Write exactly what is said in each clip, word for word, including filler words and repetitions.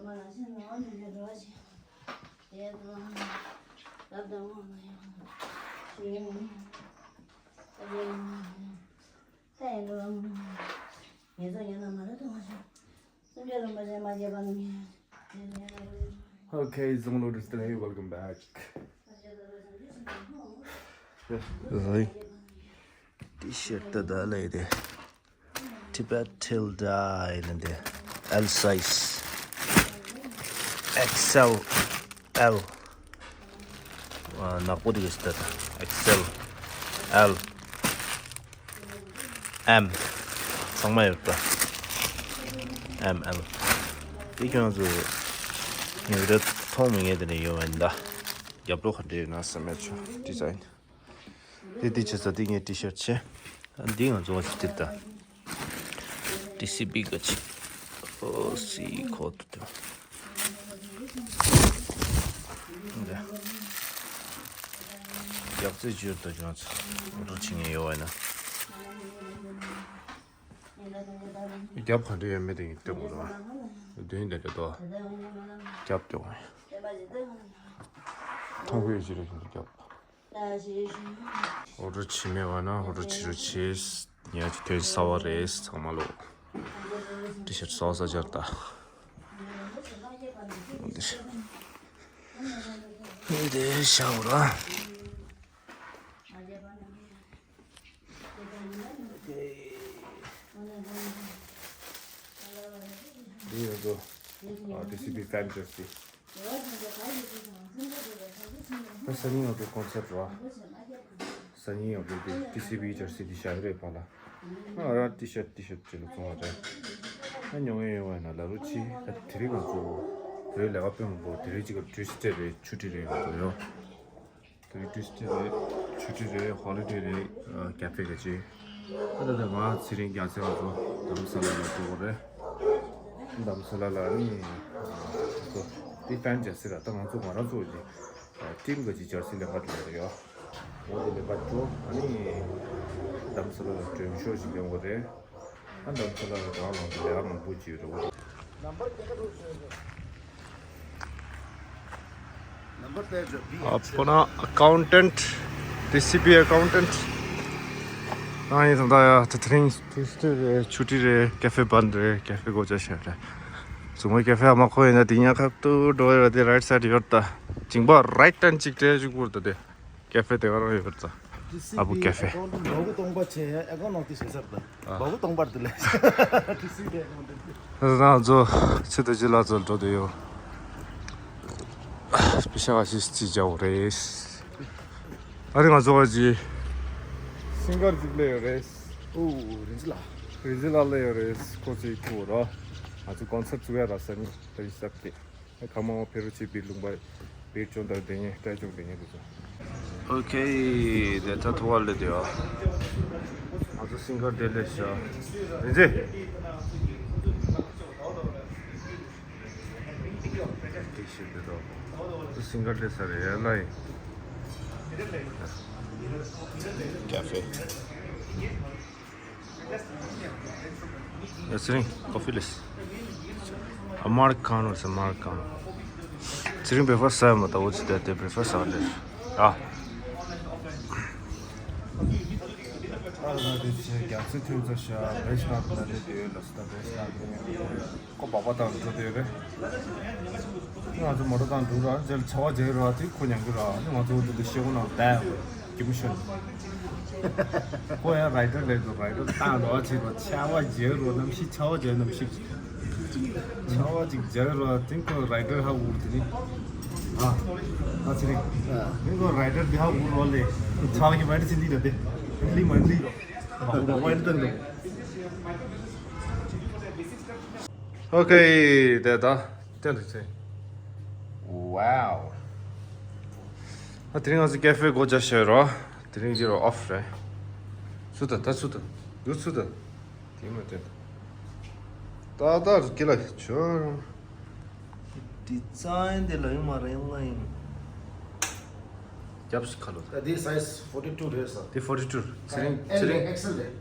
Okay, Zong Lotus today, welcome back. Yes. T-shirt ད་ལ་ཡི་དེ། Tibet Tilda ཡིན་དེ། L size། X L། L། ཨ། ནག་པོ་དེ་གི་སྟེ། X L། L། M། ཚང་མ་ཡོད་པ། M L། དེ་ཁྱོད་ཚོ་ངས་བི་ཌིའོ་མཐོང་མི་ངེས་དེ་ནས་ཡོད་བན་ད། རྒྱབ་ལོགས་ག་འདྲ་ཡོད་ན་བསམ་ཡ་ཆོ། ཌི་ཛའིན། དེ་དེ་ཆེ་ས་དེ་ངའི་ཊི་ཤར་ཆེ། འདི་ང་ཚོ་བ་ཞིག་དེབ་ད། ཊི་སི་བི་ག་ཆེ། ཨོ་སི་ཁོ་ཏུ་དེ། འདི། རྒྱབ་རྩེ་བཅོས་ད་ཅུང་ཚ། འགྲོ་ཆེ་ངེས་ཡོད་བ་ན། རྒྱབ་ག་འདྲ་ཡོད་མེད་དེ་ངས་སྟོན་དགོས་རེད་བ། དོན་དེ་འདྲ་དོ། རྒྱབ་སྟོན་དགོས་ཡིན། མཐོང་གི་ཡོད་ཅི་རེད་ཁྱོད་ཚོ་རྒྱབ། ཨོ་ཌར་བྱེད་མེད་པ་ན་ཨོ་ཌར་བྱེད་རོགས་བྱེད། ཉག་གི་དོན་གསར་པ་རེད་ཚང་མ་ལོ། ཊི་ཤར་གསར་པ་གསར་སྦྱར་ད། འདི་འདི་ཤའོ་ར། འདི་ཡོད་དོ། ཨ། ཊི་སི་བི་ཕེན་ཇར་སི། ད་སང་ཉིན་ང་ཚོ་ཀོན་སར་ཊི་རེད་བ། སང་ཉིན་ང་ཚོ་དེ་ཊི་སི་བི་ཇར་སི་དེ་བཞག་གི་རེད་པ་ལ། ང་རང་ཊི་ཤར་ཊི་ཤར་ཊི་ལ་བཙོང་བ་རེད། ང་ཉོ་ཡོང་ཡོང་བ་ན་ལ་རུ་ཆི་ད་དེ་རིང་ང་ཚོ་བོད་ལས་ཀ་དཔོན་པོ་དེ་རིང་གཅིག་ག་ཊུས་ཌེ་རེད། ཆུ་ཊི་རེད་ང་ཚོ་ཡོ། དེ་རིང་ཊུས་ཌེ་རེད། ཆུ་ཊི་རེད། ཧོ་ལི་ཌེ་རེད། ཨ། ཀ་ཕེ་ག་ཅི། ཨ། ད་ལྟ་ང་ཚེ་རིང་རྒྱལ་མཚན་ང་ཚོ་རྡ་རམ་ས་ལ་ལ་འགྲོ་གི་རེད། རྡ་རམ་ས་ལ་ལ་ནི་ཨ་ཚོ་དེ་ཕན་ཇར་སི་ར། ད་ང་ཚོ་ང་རང་ཚོ་གི་ཨ་ཊིམ་ག་ཅི་ཇར་སི་ལེན་ག་འགྲོ་གི་རེད་ཡ། འོ་དེ་ལེན་ག་འགྲོ། ཨ་ནི་རྡ་རམ་ས་ལ་ལ་མགྲོན་ཤོག་ཅིག་ལེན་དགོས་རེད། ཨ། རྡ་རམ་ས་ལ་ལ་རང་ལ་ལས་ཀ་མང་པོ་ཅིག་ཡོད་རེད། ཨ། ཕོ་ན་ཨ་ཀའུན་ཊེན་ཊི། ཊི་སི་བི་ཨ་ཀའུན་ཊེན་ཊི། ཨ་ཡིན་ད་ཡ། དེ་རིང་ཊུས་ཌེ་རེད། ཆུ་ཊི་རེད། ཀ་ཕེ་བན་རེད། ཀ་ཕེ་སྒོ་ལྕགས་བཞག་རེད། ཙུང་མའི་ཀ་ཕེ་ཨ་མ་ཁོ་ཡིན་ན་དེ་ཉག་ཁ་ཏུ་འགྲོ་ཡ་ར། དེ་རའིཊ་སའིཌ་ཡོད་ད། ཇིང་པ་རའིཊ་ཧེན་ཌི་ཅིག་སྤྲད་བཅུག་པོར་ད་དེ། ཀ་ཕེ་དེ་ག་རང་ཡོད་ཙང་། ཨ་བུ་ཀ་ཕེ། ལོ་གུ་སྟོང་པ་བྱས་ཡ། ཨེ་ཀོན་ནོ་ཏི་ཞེ་སར་ད། ཨ། ལོ་གུ་སྟོང་པར་དེ་ལས། ཊི་སི་བི་ཨ་ཀོན་ནོ་ཏི། ང་ཚོ་ཆེད་དུ་ཅི་ལ་ཚོ་འགྲོ་དེ་ཡོད། སྤེ་ཤལ་ཨ་སིས་ཊི་ཅིག་བྱའོ་རེད། ཨ་རི་ང་ཚོ་བ་ཅི། སིང་གར་ཅིག་ལས་ཡོད་རེད། ཨོ། རིན་ཅི་ལ། རིན་ཅི་ལ་ལས་ཡོད་རེད། ཁོ་ཚོའི་ཁུ་ར། ང་ཚོ་ཀོན་སར་ཊི་ཚུགས་ཡ་ར་ས་ནི་ད་ཡི་སབ་ཀེ། ཁ་མ་ཕེ་རུ་ཆི་བིར་ལུང་པ་བིར་ཅོན་དར་དེ་ཉེ་ཏྲ་ཅུང་དེ་ཉེ་དུ་སོང་། ཨོ་ཁེ། དེ་ད་ཐུ་བ་ལེ་དེ་ཨ། ང་ཚོ་སིང་གར་དེ་ལེ་ཤ། རིན་ཅི། དེ་ཤི་དེ་དོ། ང་ཚོ་སིང་གར་དེ་ས་རེ་ཡ་ལ་ཡི། ཀ་ཕེ། ཡ། ཚེ་རིང་ཀོ་ཕི་ལེས། ཨ་མར་ཁ་ནོ་སེ་མར་ཁ་ནོ། ཚེ་རིང་བྷེ་ཕར་སི་ཟ་མ་ད། འོ་ཙི་དེ་དེ་བྷེ་ཕར་སི་ཟ་ལེ། ཨ། ཨ་ང་དེ་ཚེ་རྒྱ་ཚེ་ཐོན་ཚར་ཤག་བེ་ཤ་ནག་ན་ལེ་དེ་ཡོད་ལ་སི་ད་བེ་ཤ་ནག་ནི། ཁོ་སྦག་སྦག་བཏང་འགྲོ་དེ་རེད། ང་ཚོ་མོ་ཊ་བཏང་འགྲོ་ར། རྗེས་ལ་ཆར་པ་རྒྱག་གི་ར། དེ་ཁོ་ཉན་གི་ར། ཨ་ནི་ང་ཚོ་འོ་དེ་དུ་ཤེལ་སྒོ་ནང་བསྡད་གི་མི་ཤོར། ཁོ་ཡང་རའི་ཌར་ལས་དུ་རའི་ཌར་བཏང་ར་བྱེད་ར། ཆར་པ་རྒྱག་གི་ར། གནམ་གཤིས་ཆར་པ་རྒྱག་གནམ་གཤིས་ཆར་པ་ཅིག་རྒྱག་གི་ར། དེ་ཁོ་རའི་ཌར་ཧ་འུར་དེ་ནི། ཨ་ཨ་ཚེ་རིང་། དེ་ཁོ་རའི་ཌར་དེ་ཧ་འུར་ར་ལས། ཆར་པ་གི་མ་ཎི་ཚེ་འདི་ར་དེ། ལི་མ་ལི་ར། ཨོ་ཁེ། དེ་ད་སྟོན་དུ་ཚེ། ཝའོ། ཨ་དེ་རིང་ང་ཚོ་ཀ་ཕེ་སྒོ་ལྕགས་བཞག་རོ། དེ་རིང་འདི་རོ་ཨོཕ་རེད། སུ་ད་ད་སུ་ད། འདུག་སུ་ད། དེ་མ་དེ། ད་ད་ཀི་ལ་ཆོ། ཌི་ཛའིན་དེ་ལ་ཡོད་མ་རེད་ལ་ཡིན། རྒྱབ་སུ་ཁ་ལོ། ད་དེའི་སའི་ཛི་ཕོར་ཊི་ཊུ་རེད་ས། དེ་ཕོར་ཊི་ཊུ། ཚེ་རིང་ཚེ་རིང་། ཨེག་སེལ་རེད།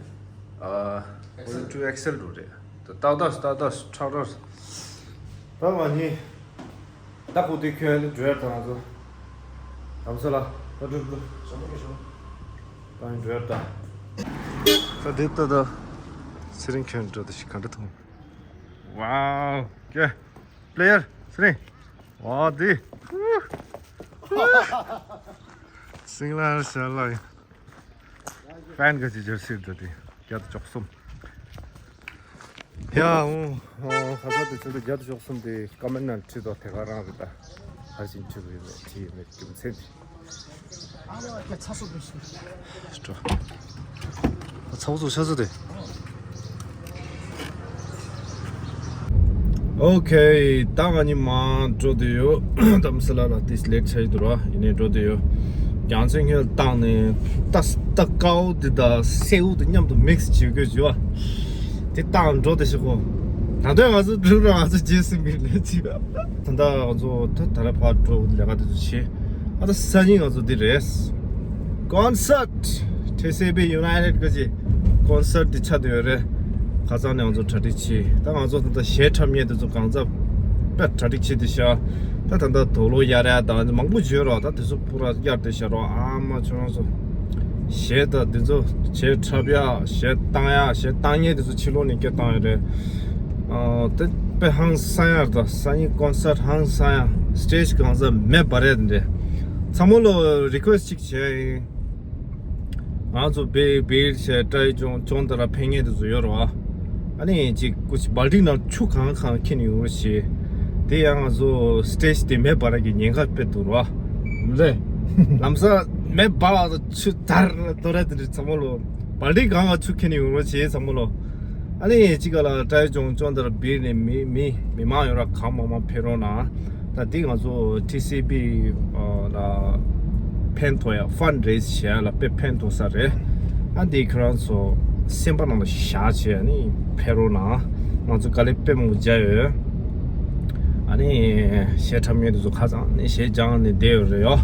ཨ། ཕོར་ཊི་ཊུ་ཨེག་སེལ་རུ་རེད། ད་ཏག་ཏག་ཏག་ཏག་ཁྲག་ཁྲག། ད་ང་གཉིས་ད་ཁུག་དེ་ཁྱོད་འགྲོ་ཡར་དང་ང་ཚོ་དམ་ས་ལ་ད་འགྲོ་འགྲོ། ཞོགས་པ་ཞོགས། ད་འགྲོ་ཡར་ད། ད་དེ་ལྟ་ད་ཚེ་རིང་ཁྱོད་འགྲོ་དེ་ཞིག་ག་འདྲ་མཐོང་། ཝའོ། ཀེ། པི་ལེ་ཡར་ཚེ་རིང་། ཝའོ་དེ། སིང་ལ་ཤ་ལ་ཡིན། ཕན་ག་ཅི་ཇར་སི་འདྲ་དེ་བརྒྱ་དང་བཅུ་གསུམ། ཡ་འོ། ཁ་ས་དེ་ཚོ་བརྒྱ་དང་བཅུ་གསུམ་དེ་ཀ་མེན་ནང་བྲིས་དོ། དེ་ག་རང་རེད་ད། ཧ་ཅིང་བྲིས་པ་ཡིན་མེད་བྲིས་ཡོད་མེད་རྒྱུ་མཚན་དེ། ཨ་ལ་ཡ་ཚ་སོ་དུ་སུ། སྤྲོ། ཚ་བོ་ཚོ་ཤ་ཚོ་དེ། ཨོ་ཁེ། ད་ང་གཉིས་མར་འགྲོ་དུས་ཡོད། དམ་ས་ལ་ལ་ཏིས་ལེ་ཊི་ཆགས་ཡི་འདུག་ར། ཡིན་ནའི་འགྲོ་དུས་ཡོད། རྒྱང་མཚན་སྔོན་བཏང་ནས་ཏ་ཏ་ཀའོ་དེ་དང་སེའུ་དེ་མཉམ་དུ་མིག་སི་བྱེད་དགོས་བྱུང་བ། དེ་བཏང་འགྲོ་དེ་ཞིག་གོ། ད་དུང་ང་ཚོ་འགྲུལ་ར་ང་ཚོ་རྗེས་སུ་མིག་ལེ་ཅི་བ། ད་ལྟ་ང་ཚོ་ད་ད་ར་ཕར་འགྲོ་ལས་ཀ་དེ་ཚོ་བྱེད། ཨ་ད་སང་ཉིན་ང་ཚོ་འདི་རེད། ཀོན་སར་ཊི། ཊི་སི་བི་ཡུ་ནའི་ཊེཌ་གི་ཀོན་སར་ཊི་འདི་ཆགས་བསྡད་ཡོད་རེད། ཁ་སང་ནས་ང་ཚོ་གྲ་སྒྲིག་བྱས། ད་ང་ཚོ་ད་ལྟ་གཞས་འཁྲབ་མཁན་དེ་ཚོ་གང་ཚ་དཔེ་གྲ་སྒྲིག་བྱས་བསྡད་ཤག་ད་ད་ལྟ་དུག་ལོག་གཡར་ཡ་དང་མང་པོ་ཡོད་རོགས། ད་དེ་ཚོ་པུ་ར་གཡར་བསྡད་ཤག་རོགས། ཨ་མ་ཁྱོད་རང་ཚོ་གཞས་ད་དེ་ཚོ་གཞས་འཁྲབ་ཡ་གཞས་བཏང་ཡ་གཞས་བཏང་མཁན་དེ་ཚོ་ཕྱི་ལོགས་ནས་སྐད་བཏང་ཡོད་རེད། ཨ་དེ་དཔེ་ཧང་སང་ཡ་རེད། ད་སང་ཉིན་ཀོན་སར་ཊི་ཧང་སང་ཡ། སི་ཊེ་ཇི་གང་ས་མེད་པ་རེད་འདྲ། ཚང་མ་ལོ་རི་ཀུ་ཨེ་སི་ཊི་ཅིག་བྱས་ཡིན། ང་ཚོ་བེ་བེ་ཤ་ཏྲའི་ཅོང་ཅོང་ད་ར་ཕན་ངེས་དེ་ཚོ་ཡོད་རོ། ཨ་ནི་ཅིག་ཀུ་ཅི་སྦལ་ཏིག་ནང་ཆུ་གང་གང་ཁྱེར་ནས་ཡོང་རོགས་བྱེད། དེ་ཡང་ང་ཚོ་སི་ཊེ་ཇི་དེ་མེད་པ་ར་གི་ཉེན་ཁ་དཔེ་འདུག་རོ། རེད། ལམ་སང་མེད་པ་ལ་ཆུ་དར་དོ་ར་དེ་འདྲ་ཚང་མ་ལོ། སྦལ་ཏིག་གང་ག་ཆུ་ཁྱེར་ནས་ཡོང་རོགས་བྱེད་ཚང་མ་ལོ། ཨ་ནི་ཅི་ག་ལ་ཏྲའི་ཅོང་ཅོང་དར་བིར་ནས་མི་མི་མི་མང་ཡོད་ར་གང་མང་མང་ཕེབས་རོགས་གནང་། ད་འདི་ང་ཚོ་ཊི་སི་བི་ལ་ཕན་ཐོགས་ཡ་ཕན་རེ་ཟི་བྱེད་ཡ་ལ་དཔེ་ཕན་ཐོགས་ས་རེད། ཨ་འདི་ཁྱོད་རང་ཚོ་སེམས་པ་ནང་ལ་བཞག་བྱས་ཨ་ནི་ཕེབས་རོགས་གནང་། ང་ཚོ་དཀའ་ལས་དཔེ་མང་པོ་རྒྱག་ཡོད། ཨ་ནི་གཞས་འཁྲབ་མཁན་དེ་ཚོ་ཁ་སང་ནས་གཞས་སྦྱངས་ནས་བསྡད་ཡོད་རེད་ཡོ།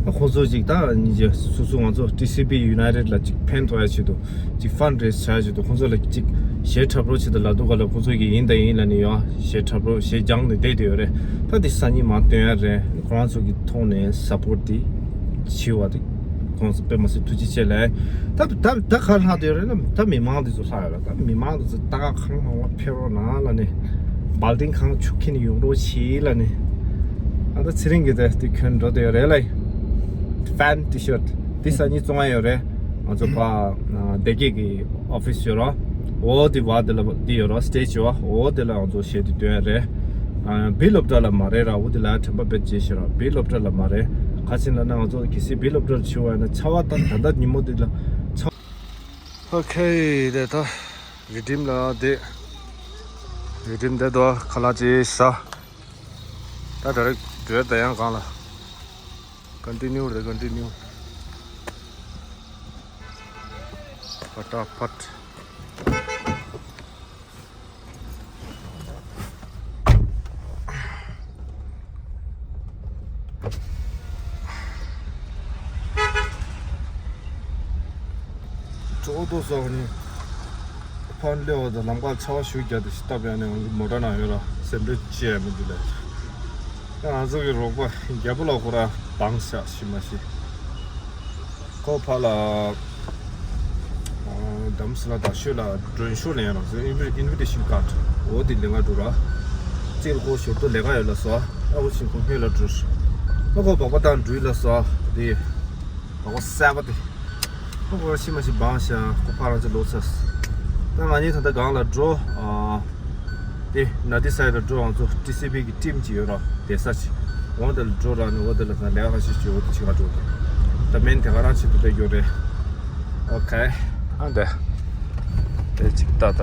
ཁོང་ཚོ་ཅིག་ད་ཉིན་རྗེས་སོ་སོ་ང་ཚོ་ཊི་སི་བི་ཡུ་ནའི་ཊེཌ་ལ་ཅིག་ཕན་ཐོགས་ཡ་ཆེད་དུ་ཅིག་ཕན་རེ་ཟི་བྱ་ཆེད་དུ་ཁོང་ཚོ་ལ་ཅིག་གཞས་འཁྲབ་རོགས་ཆེད་དུ་ལབ་འདུག་ག་ལ། ཁོང་ཚོ་གིས་ཡིན་དང་ཡིན་ལབ་ནས་ཡོ། གཞས་འཁྲབ་རོགས་གཞས་སྦྱངས་ནས་བསྡད་དེ་ཡོད་རེད། ད་དེ་སང་ཉིན་མར་སྟོན་ཡ་རེད། ཁོ་རང་ཚོ་གི་ཐོག་ནས་སཔོར་ཊི་དེ་བྱེད་པ་དེ་ཁོང་ཚོ་དཔེ་མ་སྲིད་ཐུགས་རྗེ་ཆེ་ལབ། ད་ད་ད་ག་ལྷག་དེ་ཡོད་རེད་ན། ད་མི་མང་དེ་ཚོ་ལྷག་ཡོད་རེད། ད་མི་མང་དེ་ཚོ་ད་ག་གང་མང་མང་ཕེབས་རོགས་གནང་ལབ་ནས། སྦལ་ཏིག་གང་ཆུ་ཁྱེར་ནས་ཡོང་རོགས་བྱེད་ལབ་ནས། ཨ་ད་ཚེ་རིང་གི་ད་དེ་ཁྱོད་འགྲོ་དེ་ཡོད་རེད་ལ། ཕན་ཊི་ཤར་ཊི་དེ་སང་ཉིན་བཙོང་ཡ་ཡོད་རེད། ང་ཚོ་ཕ་སྡེ་དགེ་གི་ཨོ་ཕི་སི་ཡོད་རོ། འོ་དེ་བ་དེ་ལ་དེ་ཡོད་རོ། སི་ཊེ་ཇི་ཡོད་རོ། འོ་དེ་ལ་ང་ཚོ་གཞས་དེ་སྟོན་ཡ་རེད། ཨ་བི་སློབ་གྲྭ་ལ་མ་རེད་ར། འོ་དེ་ལ་དྲན་པ་དཔེ་བརྗེད་ཤེས་ར། བི་སློབ་གྲྭ་ལ་མ་རེད། ག་ཅི་ལབ་ན་ང་ཚོ་གལ་སྲིད་བི་སློབ་གྲྭར་ཕྱིན་པ་ཡིན་ན་ཆར་པ་ད་ད་ལྟ་ཉིན་མོ་དེ་ལ་ཆར། ཨོ་ཁེ། དེ་ད་རི་ཌིམ་ལ་དེ་རི་ཌིམ་དེ་དོ་ཁ་ལག་ཅིག་ཟ། ད་ད་རེ་འགྲོ་ད་ཡང་གང་ལ། ཀོན་ཊི་ནིའུ་རེད། ཀོན་ཊི་ནིའུ། ཕ་ཏ་ཕ་ཏ། ཅོག་ཏོ་སོགས་ནི། ཕར་སླེབས་པ་དང་ལམ་ཁར་ཆར་པ་ཞུ་རྒྱག་དེ་ཞིག་བཏབ་ཡ་ནས་ང་ཚོ་མོ་ཊ་ནང་ཡོད་ལ་སེམས་ཁྲལ་ཅི་ཡང་མི་འདུག་ལ། ད་ང་ཚོ་གི་རོགས་པ་རྒྱལ་པོ་ལགས་ཁོ་ར་བང་ཤ་ཤི་མ་ཤི། ཁོ་ཕ་ལ་དམ་སི་ལ་ད་ཤོད་ལ་མགྲོན་ཤོག་ལེན་ཡ་རང་ཚོ་ཨིན་ཝི་ཊེ་ཤན་ཀཱཌ་འོ་དེ་ལེན་ག་འགྲོ་ར། ཅིག་ཁོ་ཞོར་དུ་ལས་ཀ་ཡོད་ལ་སོ། ཨ་ཁོ་ཕྱིན་ཁོ་སྔོན་ལ་འགྲོ། ཨ་ཁོ་སྦག་པ་བཏང་འགྲུལ་ལ་སོ་དེ། ཨ་ཁོ་སད་པ་དེ། ཨ་ཁོ་ཤི་མ་ཤི་བང་ཤ་ཁོ་ཕ་རང་ཚོ་ལོག་ཚར། ད་ང་གཉིས་ད་ལྟ་སྒང་ལ་འགྲོ། ཨ། དེ་ན་དེ་སའི་ལ་འགྲོ། ང་ཚོ་ཊི་སི་བི་གི་ཊིམ་ཅིག་ཡོད་ར་བསྡད་ས་ཅིག་འོ་དེ་ལ་འགྲོ་ར་ནི་འོ་དེ་ལ་ད་ལས་ཀ་ཞིག་ཅིག་འོ་དེ་ཅིག་ག་འགྲོ། ད་མེན་དེ་ག་རང་ཆེད་དུ་བསྡད་རྒྱུ་རེད། ཨོ་ཁེ། ཨ་འདྲ། དེ་ཅིག་ད་ད།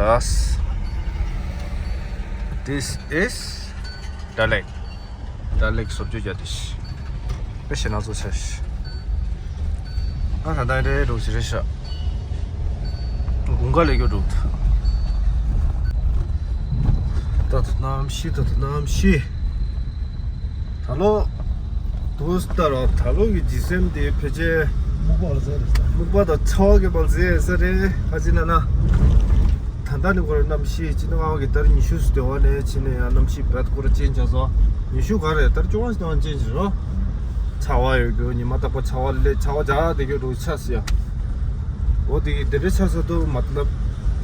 This is Dal Lake. Dal Lake བཟོ་བཅོས་རྒྱག་དེ་ཤི། དཔེ་ཞེ་ན་ཚོ་ཆ་ཤི། ང་ད་ལྟ་རེ་འགྲོ་ཞིག་རེད་ཤག་དགུན་ཁ་ལས་རྒྱུ་འགྲོ། ད་དུ་གནམ་གཤིས་ད་དུ་གནམ་གཤིས། ད་ལོ། དུས་ལྟར་བ་ད་ལོ་གི་ཇི་སེམས་དེ་ཕལ་ཆེར། སྨུག་པ་ལ་ཟེར་རེད་ས། སྨུག་པ་དང་ཆར་པ་གི་བལ་ཟེར་ས་རེད། ཁ་ཅིག་ན་ན། ད་ལྟ་ནི་ཁོ་རང་གནམ་གཤིས་ཕྱི་ནང་ཨང་གི་ལྟར་ཉི་ཤུ་ཙམ་དེ་བ་ལས་ཕྱི་ནས་ཡང་གནམ་གཤིས་རྦད་ཁོ་རང་ཅན་ཆགས་སོང་། ཉི་ཤུ་ག་རེད་ལྟར་བཅོ་ལྔ་ཙམ་དེ་བ་ཅན་ཆགས་རོ། ཆར་པ་ཡོད་རྒྱུ་ཉི་མ་རྟག་པར་ཆར་པ་ལས་ཆར་པ་འཇགས་བསྡད་རྒྱུ་འདུག་ཆགས་སི་ཡ། འོ་དེ་གི་དེ་འདྲ་ཆགས་ས་འདུག་མ་ལབ།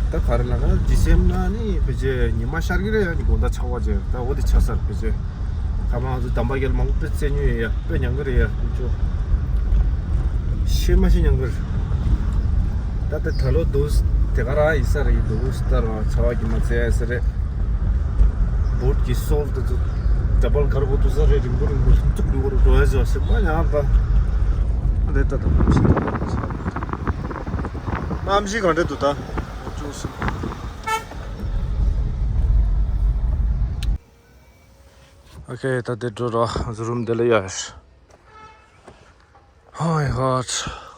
ད་ག་རེ་ལབ་ན་ཌི་སེམ་ན་ནི་ཕལ་ཆེར་ཉི་མ་ཤར་གི་རེད། ཡང་ནི་དགོང་དག་ཆར་པ་ཅན་ད་འོ་དེ་ཆགས་ས་རེད་ཕལ་ཆེར། ད་མ་ང་ཚོ་འདམ་པ་རྒྱལ་མང་པོ་དཔེ་རྩེ་ཉོས་ཡ་དཔེ་ཉང་གི་རེད་ཡ་ཅོ། ཤེས་མ་ཤེས་ཉང་གི་རེད། ད་ལྟ་ད་ལོ་འདུག་དེ་ག་རང་ཡིན་ས་རེད་འདུག་ལྟར་བ་ཆར་པ་གི་མ་རྩེ་ཡ་ས་རེད། བུད་ཀྱི་སོལ་དེ་ཚོ་ཌ་བལ་གར་གོ་ཏུ་ས་རེད། རིང་པོ་རིང་པོ་ཐུག་ལུག་རུ་འགྲོ་ཡ་ཟེར་བ་ཤེས་མ་ཉང་ད། ཨ་དེ་ལྟ་ད་གནམ་གཤིས་ག་འདྲ་འདུག་ད། ཅུང་ཟད། ཨོ་ཁེ། ད་དེ་འགྲོ་ར་ང་ཚོ་རུམ་དེ་ལ་ཡར། ཧོ་ཡ་ཧོ།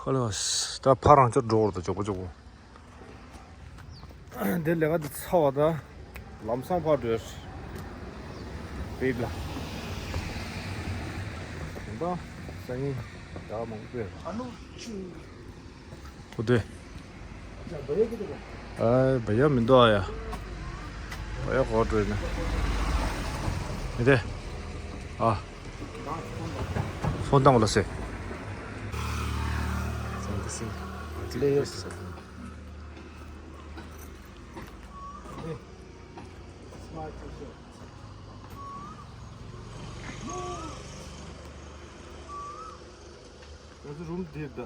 ཁོ་ལ་ད་ཕར་རང་ཅག་འགྲོ་བར་དུ་ཇོག་པོ་ཇོག་པོ། དེ་ལས་ཀ་དེ་ཚར་བ་ད་ལམ་སང་ཕར་འགྲོ་ཡར། བེབ་ལ། ད་སང་ཉིན་ད་མང་པོ་ཡོད། ཨ་ནུ་ཆུ། ཁོ་དེ། ཨ་བ་ཡ་མི་འདུག་ཨ་ཡ། བ་ཡ་གོ་འགྲོ་ཡིན་ན། མི་དེ། ཨ། ཧྥོན་བཏང་བ་ལ་སེ། ང་ཚོ་རུམ་འདིར་ད།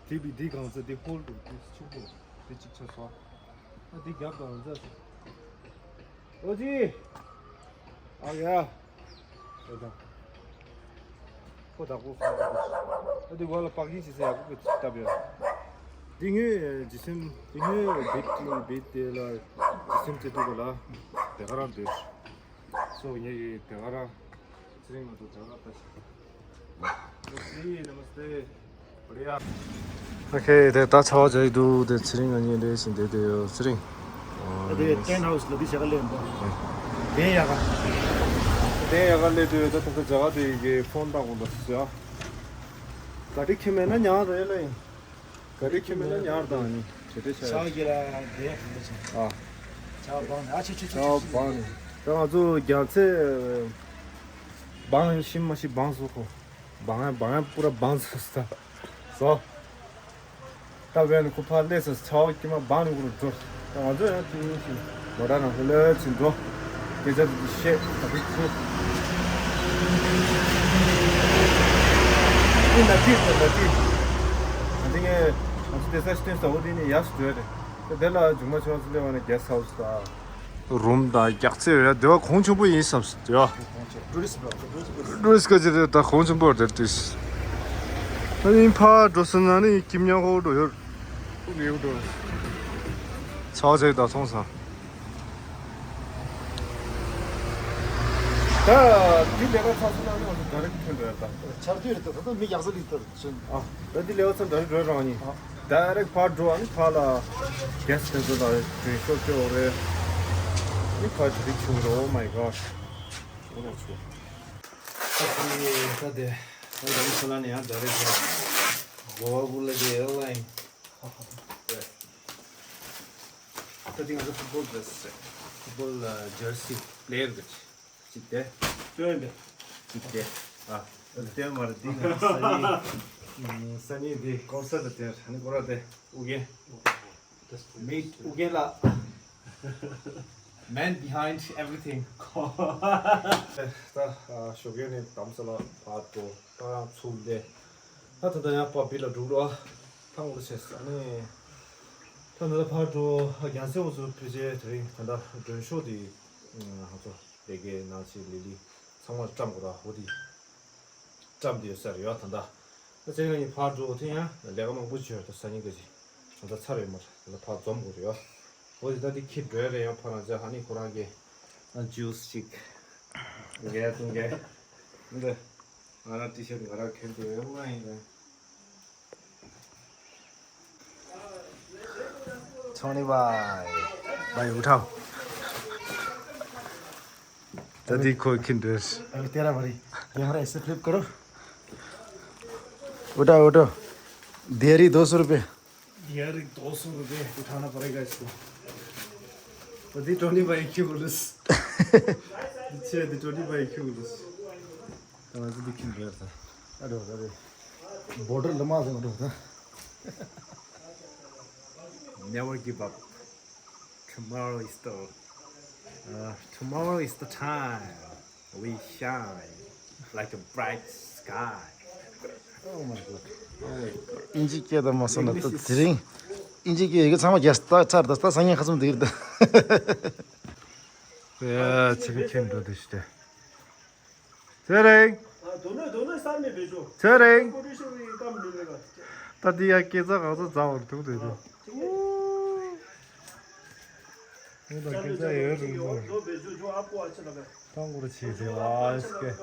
དེ་བི་དེ་གང་ཚ་དེ་ཧོལ་དུ་དེ་ཆུ་བོ་དེ་གཅིག་ཆ་སོ། ཨ་དེ་རྒྱབ་དང་ར་འཛའ་སོ། ཨོ་ཙི། ཨ་ཡ། ཨེ་ད། ཁོ་ད་ཁོ་སོང་། ཨ་དེ་གོ་ལ་པག་ཡིན་ཞིག་ཟེར་ཡག་པོ་གི་སྟབས་ཡོད། དེ་ངོས་ཇི་སེམས་དེ་ངོས་བེད་ཀྱི་བེད་དེ་ལ་ཇི་སེམས་ཚེ་ཐུག་ག་ལ་དེ་ག་རང་འདོད། སོ་ངེད་ཀྱི་དེ་ག་རང་། ཚེ་རིང་ང་ཚོ་དེ་ག་རང་ལྟ་ཞིག་ཨོ་ཁེ། དེ་ད་ཆར་པ་འཇགས་ཀྱི་འདུག་དེ་ཚེ་རིང་ང་གཉིས་འདྲེས་ཤིང་བསྡད་དེ་ཡོད་ཚེ་རིང་། ཨ་དེ་ཊེན་ཊ་ཧའུ་སི་ལ་འདི་བྱ་ག་ལེན་པ། དེ་ཡག་ག་དེ་ཡག་ག་ལེན་དུས་ད་ད་ད་བྱ་ག་དེ་གི་ཕོན་བཏང་དགོས་འདུག་ཟེར། ག་དེ་ཁྱི་མེད་ན་ཉག་རེད་ལེ། ག་དེ་ཁྱི་མེད་ན་ཉག་དང་ནི་བྱེད་དེ་ཆ་ཡག་ཆག་གི་ལ་དེ་ཡག་གི་ལ་ཆག་ཨ་ཆག་བང་ནི་ཨ་ཆི་ཆི་ཆི་ཆག་བང་ནི་ད་ང་ཚོ་རྒྱ་ཚེ་བང་ཤིམ་མ་ཤི་བང་སོ་ཁོ། བང་ཡང་བང་ཡང་པུ་ར་བང་ཟེར་ས། སོ། ད་བས་ནི་ཁོ་ཕར་སླེབས་ས་ཆའོ་ཀྱི་མ་བང་ནི་གུ་རུ་འགྲོ། ད་ང་ཚོ་ཡང་ཏིང་ཞིང་མོ་ཊ་ནང་ཁོ་ལ་ཚིག་འགྲོ། སྐད་ཆ་དེ་བཤད་ད་དེ་ཚེ། ཨི་ན་ཏི་ད་ན་ཏི། ད་དེ་ངས་ང་ཚོ་དེ་ས་ཤི་ཏེན་ས་འོ་དེ་ནི་ཡག་སུ་འགྲོ་རེད། ད་དེ་ལ་མཇུག་མ་ཆུང་ཚོ་སླེབས་པ་ནི་གེ་སི་ཧའུ་སི་ད། རུམ་དང་རྒྱག་རྩེ་ཡོད་ཡ་དེ་བ་གོང་ཆེན་པོ་ཡིན་བསམ་སོང་དེ་བ། ཌུ་རིས་ཀ་ཅི་རེད་ད་གོང་ཆེན་པོ་རེད་དུས། ཨ་ནི་ཕར་འགྲོ་སོང་ན་ནི་ཁྱིམ་ཉག་ཧོ་འགྲོ་ཡོད། ཡོད་འགྲོ། ཚ་བ་ཅིག་ད་སོང་ས། ད་དེ་ལས་ཀ་ཚར་སོང་ན་ནི་ང་ཚོ་ཌའི་རེག་ཐོན་འགྲོ་ཡ་ད། ཆར་དུས་རེད་ད་ད་ད་མི་རྒྱག་ས་ལི་ད་ད་ཕྱིན། ཨ་ད་དེ་ལས་ཀ་ཚར་ཌའི་རེག་འགྲོ་རང་ཡིན། ཨ། ཌའི་རེག་ཕར་འགྲོ་ཨ་ནི་ཕར་ལ་གེ་སི་དེ་ཚོ་ལ་གྲོས་ཤོག་སྐྱོ་རེད། ཨ་ནི་ཕར་དེ་རིགས་བྱུང་རེད། Oh my god. ཨོ་ལོ་ཆུ། ད་དེ་ད་དེ་ད་རྡ་རམ་ས་ལ་ནས་ཡང་ཌའི་རེག་གོ་བ་བུ་ལ་དེ་ཨེར་ལའིན། ད་དེ་ང་ཚོ་ཕུཊ་བོལ་ཌི་རེ་སི་རེད། ཕུཊ་བོལ་ཇར་སི་པི་ལེ་ཡར་གི་ཅིག་དེ། སྟོན་དེ། ཅིག་དེ། ཨ། སྟོན་མ་རེད་འདི་ང་ས་ནི། ས་ནི་འདི་ཀོན་སར་ཊི་དེ་ཧ་ནི་ཀོ་ར་དེ་ཨུ་གེ། མི་ཨུ་གེ་ལ། Man behind everything. ད་ཞོགས་ཀས་ནས་དམ་ས་ལ་བར་དུ་ད་ཚུགས་ཏེ། ད་ད་ལྟ་ཡང་པ་བི་ལ་འགྲོ་རོགས། ཐང་ལ་ཆས་ཨ་ནི། ད་ད་ལྟ་ཕར་འགྲོ་རྒྱལ་སྲས་འུ་ཚོ་ཕལ་ཆེར་དེ་རིང་ད་ལྟ་མགྲོན་ཤོག་དེ་ང་ཚོ་ལས་ཀའི་ནང་ཆེ་ལི་ལི་ཚང་མར་བཀྲམ་དགོས་ར་འོ་དེ། བཀྲམ་དེ་ཡོད་ས་རེད་ཡ་ད་ལྟ། ད་ཅེ་ང་གཉིས་ཕར་འགྲོ་དེ་ཡང་ལས་ཀ་མང་པོ་བྱོས་ད་སང་ཉིན་ག་ཅི། ད་ལྟ་ཚར་ཡོད་མ་རེད་ད་ལྟ་ཕར་འཛོམས་དགོས་རེད་ཡ། འོ་དེ་ད་དེ་ཁྱི་འགྲོ་ཡ་རེད་ཡ་ཕར་རང་ཅག་ཧ་ནི་ཁོ་རང་གི། ཨ་ཇུས་ཅིག་ངས་བཏུང་གས། འདི། ང་རང་ཊི་ཤར་ཊི་ང་རང་གྱོན་དེ་ཡོད་མ་ཡིན་ད། छोड़ने भाई। भाई उठाओ। दादी को किंडर। अभी तेरा बारी। कैमरा ऐसे फ्लिप करो। उठाओ, उठाओ। देरी दो सौ रुपये। ཡ་རིག་དོ་སོ་རུ་དེ་དེ་ཐ་ན་པ་རེ་ག་ཞིག་ད་དེ་ཀྲོ་ནི་པ་ཡི་ཁྱུ་གུ་ལུས། དེ་ཆེ་དེ་ཀྲོ་ནི་པ་ཡི་ཁྱུ་གུ་ལུས། ད་ང་ཚོ་འདི་ཁྱིམ་རེད་ད། ཨ་འགྲོ་ད་རེད། བོ་ཌར་ལ་མ་སོང་འགྲོ་ད། Never give up. Tomorrow is the uh, tomorrow is the time we shine like a bright sky. Oh my god. ཨིན་ཇི་སྐད་དང་མ་སོང་ན་ད་དེ་རིང་ཨིན་ཇི་སྐད་ཡི་གེ་ཚང་མ་རྒྱ་སྟག་ཚར་ད་ད་སང་ཉིན་ཁ་ཚུམ་དེ་རེད་ད། ཡ་ཚེ་རིང་ཁྱིམ་འགྲོ་དུས་ཤི་ཏེ། ཚེ་རིང་། ཚེ་རིང་། ད་འདི་ཡ་སྐད་ཆ་གང་ཚ་ཛ་བར་འདུག་དེ་དུ། ངས་ད་སྐད་ཆ་ཡོད་རུང་མོ། ཏང་གུར་ཆེ་ཆེ་བ་སྐད།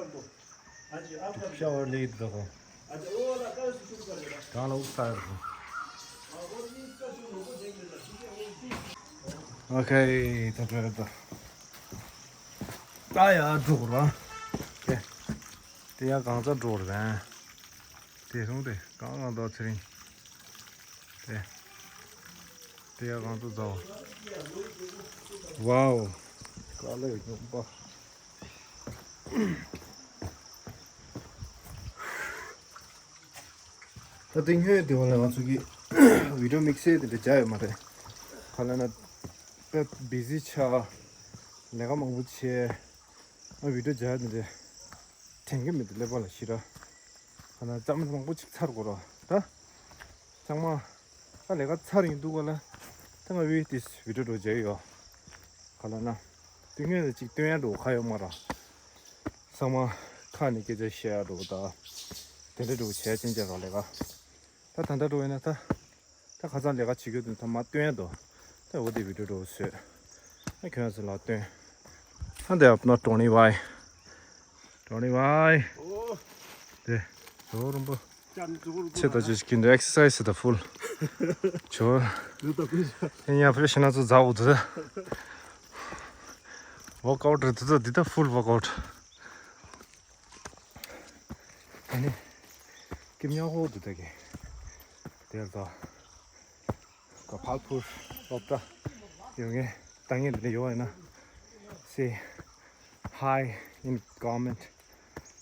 ཤ་བར་ལེགས་འདུག་གོ། གང་ལ་འུག་ས་ཡོད་རུང་། ཨོ་ཁེ། ད་འགྲོ་ཡ་ད། ད་ཡ་འགྲོ་ར། དེ་དེ་ཡ་གང་ཚ་འགྲོ་ར། དེ་སོང་དེ་གང་གང་ཚ་ཚེ་རིང་། དེ་དེ་ཡ་གང་ཚ་ཚ། ཝའོ། དཀའ་ལས་ཡོད་པ། ད་དེ་སྔོན་དེ་བ་ལ་ང་ཚོ་གི་བི་ཌིའོ་དམིགས་བསལ་དེ་འདྲ་བྱ་ཡོད་མ་རེད། ག་ལ་ན་དཔེ་བི་ཟི་ཆགས། ལས་ཀ་མང་པོ་བྱས། ཨ་བི་ཌིའོ་བྱ་དེ་འདྲ་དྲན་གི་མི་འདུག་ཀླད་པ་ལ་ཤི་ར། ག་ལ་ན་ཙམ་མང་པོ་ཅིག་ཚར་དགོས་ར་ད། ཚང་མ། ད་ལས་ཀ་ཚར་ཡིན་འདུག་ག་ལ། ད་ང་བི་དེ་བི་ཌིའོ་འགྲོ་བྱས་ཡོད། ག་ལ་ན། དུས་ངན་ཅིག་སྟོན་ཡ་འགྲོ་ག་ཡོད་མ་ར། ཚང་མ་ཁ་ནས་སྐད་ཆ་བཤད་ཡ་འགྲོ་ད། དེ་འདྲ་འགྲོ་བྱས་ཅན་ཅན་ར་ལས་ཀ་ད་ད་ལྟ་འགྲོ་ཡིན་ན་ད། ད་ཁ་སང་ལས་ཀ་བྱེད་རྒྱུ་དེ་ད་མ་སྟོན་ཡ་འདུག་ད་འོ་དེ་བི་ཌིའོ་འགྲོ་བཟོས། ད་ཁྱོད་ཚོ་ལ་སྟོན། ད་འདི་ཨབ་ན་ཀྲོ་ནི་ཝའི། ཀྲོ་ནི་ཝའི། དེ། ཟོ་རུམ་པོ། ཆེ་ད་ཅིག་གིན་ཨེག་སར་སའི་སི་ད་ཕུལ། ཆོ། ཡིན་ཡ་ཕུལ་ཤི་ན་ཚོ་ཛ་འུ་ཛ། ཝོག་ཨའུཊ་རེད་ད་འདི་ད་ཕུལ་ཝོག་ཨའུཊ། ཨ་ནི། ཀིམ་ཉག་ཧོ་འདུག་ད་གི། དེར་ད། ག་ཕག་ཕུར་སློབ་གྲྭ་ཡོད་ངེས་ལྟ་ངེས་འདི་ནས་ཡོད་ཡིན་ན། Say hi in comment.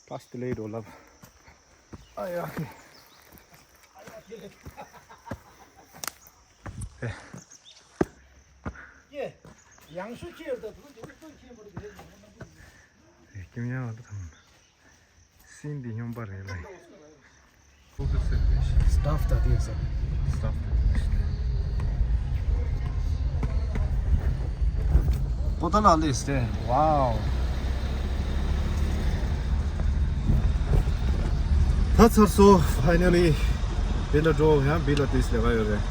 Plus the late Olaf. ཨ་ཡ་ཁི། ཡང་ཤུ་ཁྱེར་ད་དུ་ཅི་ཏུ་ཁྱེར་མ་རེད། ཀིམ་ཉག་ཧོ་དང་། སིན་འདི་སྨྱོན་པ་རེད་ལ། Staff ད་དེ་ཟེར། Staff ད་དེ་ཟེར། པོ་ཏ་ལ་ལེ་སྟེ། Wow. ད་ཚར་སོ་finally. བི་ལ་འགྲོ་ཡང་བི་ལ་དེ་ཟེར་ག་ཡོད་རེད།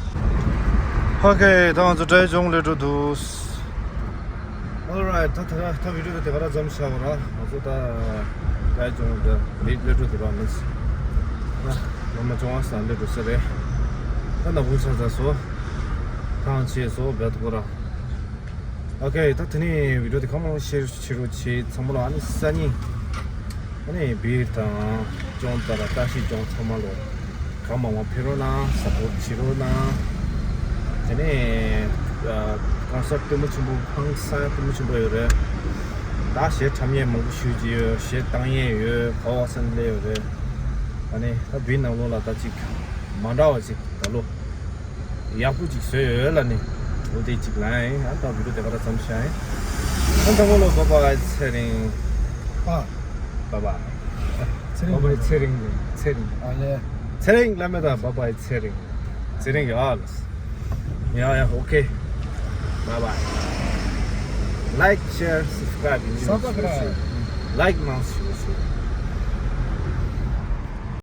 Okay, ད་ང་ཚོ་ཏྲའི་ཇོང་ལ་འགྲོ་འདུག Alright, ད་ད་ད་བི་ཌིའོ་དེ་ག་ར་མཚམས་བཞག་གོ་ར། ང་ཚོ་ད་ལའི་ཇོང་དེ་ལེ་ལེ་འགྲོ་དེ་ར་མིན། ད་ང་མ་ཇོང་ཨ་སང་ལེ་འགྲོ་ས་རེད། ད་ན་བུ་ཚ་ཚ་སོ། ཐང་ཆེ་སོ་བེད་གོ་ར། Okay, ད་དེ་ནས་བི་ཌིའོ་དེ་ག་མང་ཤེར་བྱེད་རོགས་བྱེད། ཚང་མ་ལ་ཨ་ནི་སང་ཉིན། ཨ་ནི་བིར་དང་ཅོང་ཏ་ར་བཀྲ་ཤིས་ཅོང་ཚང་མ་ལོ། གང་མང་མང་ཕེབས་རོགས་གནང་། སཔོརྚ་བྱེད་རོགས་གནང་། དེ་ནས་ཀོན་སརཊ་སྟོན་མོ་ཆེན་པོ་ཧང་སང་སྟོན་མོ་ཆེན་པོ་ཡོད་རེད། ད་གཞས་འཁྲབ་མཁན་མང་པོ་ཞེ་ཅིག་ཡོད། གཞས་བཏང་མཁན་ཡོད། ག་བ་སན་སླེབས་ཡོད་རེད། ཨ་ནི་ད་བིར་ནང་ལོགས་ལ་ད་ཅིག་མ་འདྲ་བ་ཅིག་ད་ལོ། ཡག་པོ་ཅིག་བཟོས་ཡོད་ལ་ནི། འོ་དེ་ཅིག་ལ་ཡིན། ཨ་ད་བི་ཌིའོ་དེ་ག་ར་མཚམས་བཞག་ཡིན། ཨ་ད་ངོ་ལོ་བྷའི་བྷའི་ཚེ་རིང་། ཨ། བྷའི་བྷའི། ཚེ་རིང་། བྷའི་བྷའི་ཚེ་རིང་། ཚེ་རིང་། ཨ་ལེ། ཚེ་རིང་ལ་མེད་ད་བྷའི་བྷའི་ཚེ་རིང་། ཚེ་རིང་ཡ་ལ། ཡ་ཡ་okay. Bye bye. Like, share, subscribe. Subscribe. Like མང་ཞུ་ཞུ།